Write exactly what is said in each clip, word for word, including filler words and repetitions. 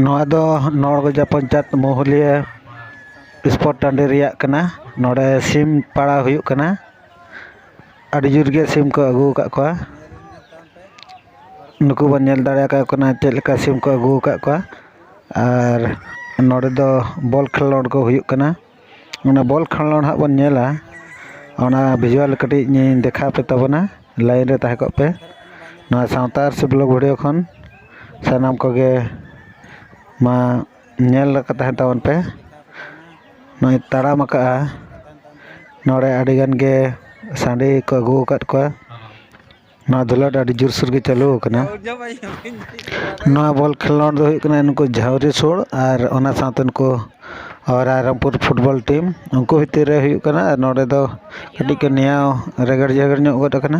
ᱱᱚᱣᱟ ᱫᱚ ᱱᱚᱲᱜᱚᱡᱟ ᱯᱚᱧᱪᱟᱭᱮᱛ ᱢᱚᱦᱩᱞᱤᱭᱟᱹ ᱥᱯᱳᱨᱴ ᱴᱟᱺᱰᱤ ᱨᱮᱭᱟᱜ ᱠᱟᱱᱟ᱾ ᱱᱚᱰᱮ ᱥᱤᱢ ᱯᱟᱲᱟᱣ ᱦᱩᱭᱩᱜ ᱠᱟᱱᱟ᱾ ᱟᱹᱰᱤ ᱡᱳᱨ ᱜᱮ ᱥᱤᱢ ᱠᱚ ᱟᱹᱜᱩ ᱟᱠᱟᱫ ᱠᱚᱣᱟ᱾ ᱱᱩᱠᱩ ᱵᱚᱱ ᱧᱮᱞ ᱫᱟᱲᱮᱭᱟᱠᱚ ᱠᱟᱱᱟ ᱪᱮᱫ ᱞᱮᱠᱟ ᱥᱤᱢ ᱠᱚ ᱟᱹᱜᱩ ᱟᱠᱟᱫ ᱠᱚᱣᱟ᱾ ᱟᱨ ᱱᱚᱰᱮ ᱫᱚ ᱵᱚᱞ ᱠᱷᱮᱞᱳᱰ ᱠᱚ ᱦᱩᱭᱩᱜ ᱠᱟᱱᱟ᱾ ᱚᱱᱟ ᱵᱚᱞ ᱠᱷᱮᱞᱳᱰ ᱦᱟᱸᱜ ᱵᱚᱱ ᱧᱮᱞᱟ, ᱚᱱᱟ ᱵᱷᱤᱡᱩᱣᱟᱞ ᱠᱟᱹᱴᱤᱡ ᱤᱧ ᱫᱮᱠᱷᱟᱣ ᱯᱮ ᱛᱟᱵᱚᱱᱟ᱾ ᱞᱟᱭᱤᱱ ᱨᱮ ᱛᱟᱦᱮᱸ ᱠᱚᱜ ᱯᱮ᱾ ᱱᱚᱣᱟ ᱥᱟᱶᱛᱟ ᱟᱹᱨᱥᱤ ᱵᱞᱚᱜ ᱵᱷᱤᱰᱤᱭᱳ ᱠᱷᱚᱱ ᱥᱟᱱᱟᱢ ᱠᱚᱜᱮ ᱢᱟ ᱧᱮᱞ ᱟᱠᱟᱫ ᱛᱟᱦᱮᱱ ᱛᱟᱵᱚᱱ ᱯᱮ᱾ ᱱᱚᱜᱼᱚᱭ ᱛᱟᱲᱟᱢ ᱟᱠᱟᱫᱼᱟ, ᱱᱚᱰᱮ ᱟᱹᱰᱤ ᱜᱟᱱ ᱜᱮ ᱥᱟᱺᱰᱤ ᱠᱚ ᱟᱹᱜᱩ ᱟᱠᱟᱫ ᱠᱚᱣᱟ᱾ ᱱᱚᱣᱟ ᱫᱩᱞᱟᱹᱲ ᱟᱹᱰᱤ ᱡᱳᱨᱥᱳᱨ ᱜᱮ ᱪᱟᱹᱞᱩ ᱟᱠᱟᱱᱟ᱾ ᱱᱚᱣᱟ ᱵᱚᱞ ᱠᱷᱮᱞᱳᱰ ᱫᱚ ᱦᱩᱭᱩᱜ ᱠᱟᱱᱟ ᱱᱩᱠᱩ ᱡᱷᱟᱣᱨᱤ ᱥᱩᱲ ᱟᱨ ᱚᱱᱟ ᱥᱟᱶᱛᱮ ᱱᱩᱠᱩ ᱨᱟᱭᱨᱚᱝᱯᱩᱨ ᱯᱷᱩᱴᱵᱚᱞ ᱴᱤᱢ, ᱩᱱᱠᱩ ᱵᱷᱤᱛᱤᱨ ᱨᱮ ᱦᱩᱭᱩᱜ ᱠᱟᱱᱟ᱾ ᱟᱨ ᱱᱚᱰᱮ ᱫᱚ ᱠᱟᱹᱴᱤᱡ ᱠᱚ ᱱᱮᱭᱟᱣ ᱨᱮᱜᱮᱲ ᱡᱮᱜᱮᱲ ᱧᱚᱜ ᱜᱚᱫ ᱟᱠᱟᱱᱟ᱾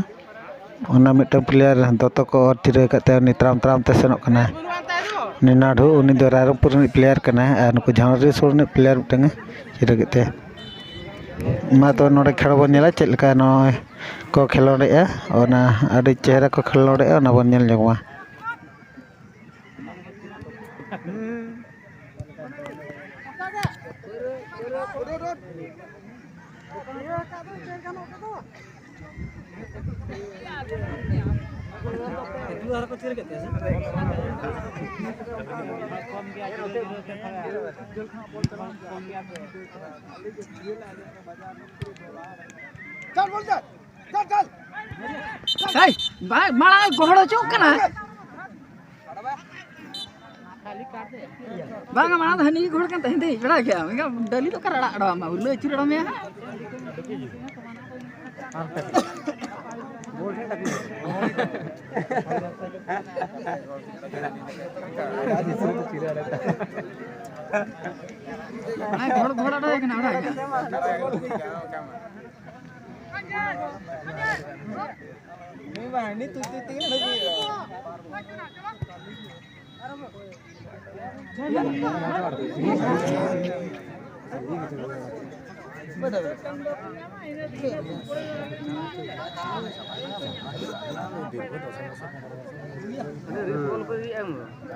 ᱚᱱᱟ ᱢᱤᱫᱴᱟᱝ ᱯᱞᱮᱭᱟᱨ ᱫᱚᱛᱚ ᱠᱚ ᱚᱨ ᱪᱤᱨᱟᱹ ᱟᱠᱟᱫ ᱛᱟᱭᱟ, ᱩᱱᱤ ᱛᱟᱲᱟᱢ ᱛᱟᱲᱟᱢ ᱛᱮ ᱥᱮᱱᱚᱜ ᱠᱟᱱᱟᱭ᱾ ᱩᱱᱤ ᱱᱟᱰᱷᱩ, ᱩᱱᱤ ᱫᱚ ᱨᱟᱭᱨᱚᱝᱯᱩᱨ ᱨᱤᱱᱤᱡ ᱯᱞᱮᱭᱟᱨ ᱠᱟᱱᱟᱭ ᱟᱨ ᱱᱩᱠᱩ ᱡᱷᱟᱣᱨᱤ ᱥᱩᱲ ᱨᱤᱱᱤᱡ ᱯᱞᱮᱭᱟᱨ ᱢᱤᱫᱴᱟᱝ ᱮ ᱪᱤᱨᱟᱹ ᱠᱮᱫ ᱛᱟᱭᱟ᱾ ᱢᱟ ᱛᱚᱵᱮ ᱱᱚᱰᱮ ᱠᱷᱮᱞ ᱵᱚᱱ ᱧᱮᱞᱟ ᱪᱮᱫ ᱞᱮᱠᱟ ᱱᱚᱜᱼᱚᱭ ᱠᱚ ᱠᱷᱮᱞᱳᱰᱮᱜᱼᱟ, ᱚᱱᱟ ᱟᱹᱰᱤ ᱪᱮᱦᱨᱟ ᱠᱚ ᱠᱷᱮᱞᱳᱰᱮᱜᱼᱟ, ᱚᱱᱟ ᱵᱚᱱ ᱧᱮᱞ ᱧᱚᱜ ᱢᱟ᱾ ᱮᱭ, ᱵᱟᱝ, ᱢᱟᱲᱟᱝ ᱜᱚᱦᱚᱲ ᱦᱚᱪᱚᱜ ᱠᱟᱱᱟ᱾ ᱵᱟᱝᱟ, ᱢᱟᱲᱟᱝ ᱫᱚ ᱦᱟᱹᱱᱤ ᱜᱚᱦᱚᱲ ᱠᱟᱱ ᱛᱟᱦᱮᱸᱫ, ᱵᱟᱲᱟᱭ ᱜᱮᱭᱟ᱾ ᱢᱮᱱᱠᱷᱟᱱ ᱰᱟᱹᱞᱤ ᱫᱚ ᱚᱠᱟᱨᱮ ᱟᱲᱟᱜ ᱟᱲᱟᱜ ᱟᱢᱟ? ᱩᱨᱞᱟᱹ ᱟᱹᱪᱩᱨ ᱟᱲᱟᱜ ᱢᱮᱭᱟ ᱦᱟᱸᱜ᱾ ᱦᱮᱸ, ᱜᱚᱦᱚᱲ, ᱜᱚᱦᱚᱲ ᱟᱲᱟᱜ ᱠᱟᱱᱟ, ᱟᱲᱟᱜ ᱠᱟᱱᱟ᱾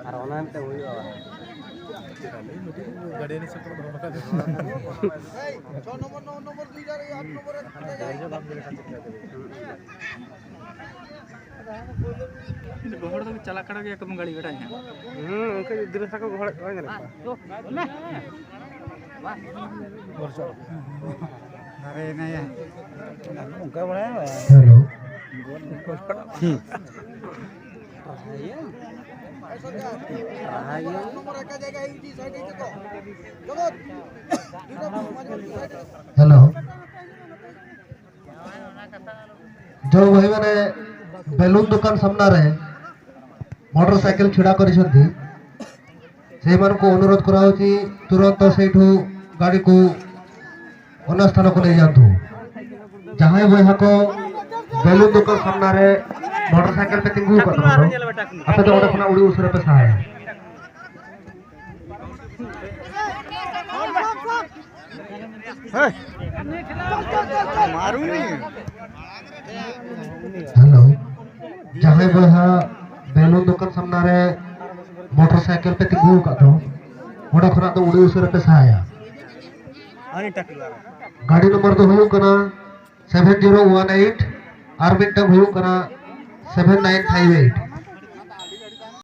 ᱟᱨ ᱚᱱᱟ ᱢᱤᱫᱴᱮᱱ ᱦᱩᱭᱩᱜᱼᱟ᱾ ᱪᱷᱚ ᱱᱚᱢᱵᱚᱨ, ᱱᱚ ᱱᱚᱢᱵᱚᱨ, ᱫᱩᱭ ᱟᱴ ᱱᱚᱢᱵᱚᱨ, ᱜᱚᱦᱚᱲ ᱫᱚ ᱪᱟᱞᱟᱜ ᱠᱟᱱ ᱜᱮᱭᱟ ᱠᱚ ᱜᱟᱹᱲᱤ ᱜᱷᱚᱲᱟ ᱦᱟᱸᱜ᱾ ᱦᱩᱸ, ᱩᱱᱠᱩ ᱜᱤᱫᱽᱨᱟᱹ ᱥᱟᱶ ᱠᱚ ᱜᱚᱦᱚᱲᱮᱫ ᱠᱚᱣᱟ, ᱧᱮᱞᱮᱫ ᱠᱚᱣᱟ᱾ ᱚᱱᱠᱟ ᱵᱟᱲᱟᱭᱟ᱾ ᱦᱮᱞᱳ᱾ ᱦᱮᱞᱳ᱾ ଯେଉଁ ଭାଇମାନେ ବେଲୁନ ଦୋକାନ ସାମ୍ନାରେ ମୋଟରସାଇକେଲ ଛିଡ଼ା କରିଛନ୍ତି, ସେଇମାନଙ୍କୁ ଅନୁରୋଧ କରାହଉଛି ତୁରନ୍ତ ସେଇଠୁ ଗାଡ଼ିକୁ ଅନ୍ୟ ସ୍ଥାନକୁ ନେଇଯାଆନ୍ତୁ। ଯାହା ବୈଠକ ବେଲୁନ ଦୋକାନ ସାମ୍ନାରେ ମୋଟରସାଇକେଲ ପେ ତିଙ୍ଗୁ କର। ଆପଣ ତ ଗୋଟେ ଖଣ୍ଡା ଉଡ଼ି ଉଷର ପେ ସାହାୟ। ମାରୁନି। ହ୍ୟାଲୋ। ଯାହା ବୈଠକ ବେଲୁନ ଦୋକାନ ସାମ୍ନାରେ ମୋଟରସାଇକେଲ ପେ ତିଙ୍ଗୁ କର। ᱚᱸᱰᱮ ᱠᱷᱚᱱᱟᱜ ᱫᱚ ᱩᱲᱤ ᱩᱥᱟᱹᱨᱟ ᱯᱮ ᱥᱟᱦᱟᱭᱟ᱾ ᱜᱟᱹᱰᱤ ᱱᱚᱢᱵᱚᱨ ᱫᱚ ᱦᱩᱭᱩᱜ ᱠᱟᱱᱟ ᱥᱮᱵᱷᱮᱱ ᱡᱤᱨᱳ ᱚᱣᱟᱱ ᱮᱭᱤᱴ, ᱟᱨ ᱢᱤᱫᱴᱟᱝ ᱦᱩᱭᱩᱜ ᱠᱟᱱᱟ ᱥᱮᱵᱷᱮᱱ ᱱᱟᱭᱤᱱ ᱯᱷᱟᱭᱤᱵᱷ ᱮᱭᱤᱴ᱾